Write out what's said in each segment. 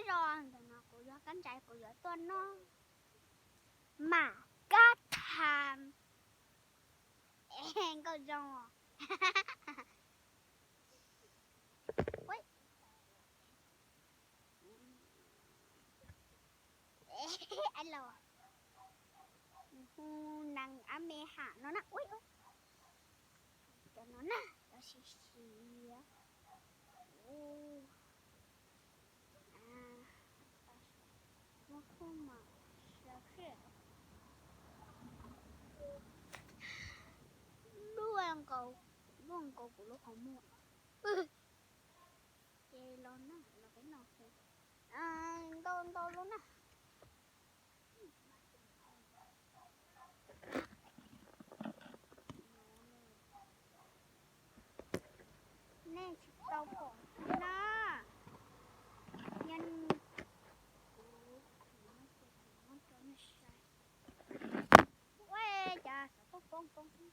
Zos ntawm no kuv yog kab ntsais kuv yuav tuaj noj mam kab tham. Nkauj zoo. Los hu nees ab me ham no na. Cov no na, cov siav siav. Muab kub mas sawv sij. Lub nkaus, lub nkaus kuv lub qhov muag. Ces los na, los peb no ntau ntau lub na. Nej tsis tau pom na. Yog kuv muab rau nej saib. Ua cas xov tooj poob poob.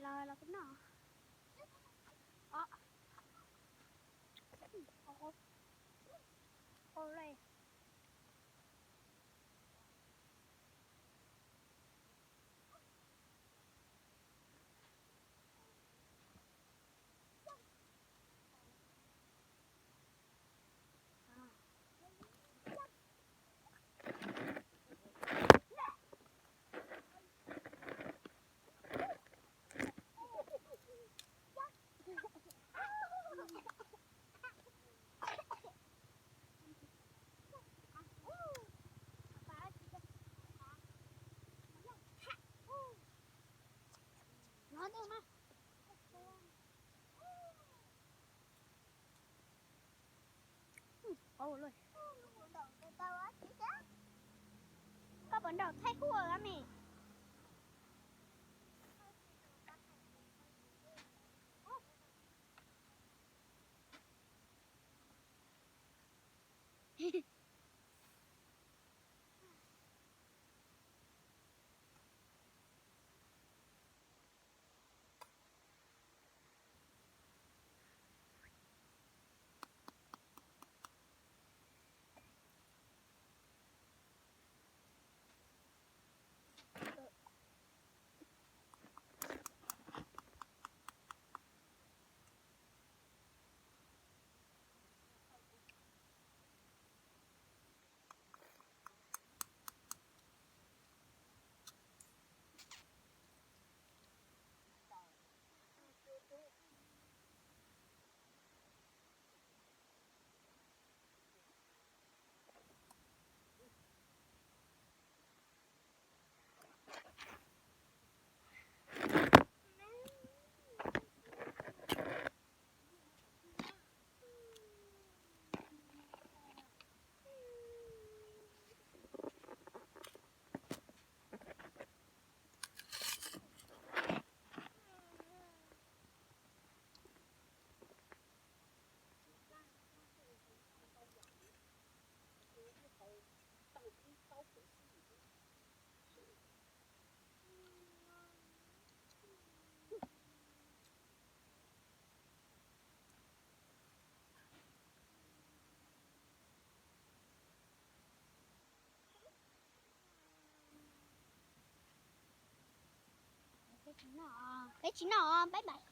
Los los peb noj. Koj puas nrog thaij huaj me? Peb tsis noj, peb tsis noj, peb mam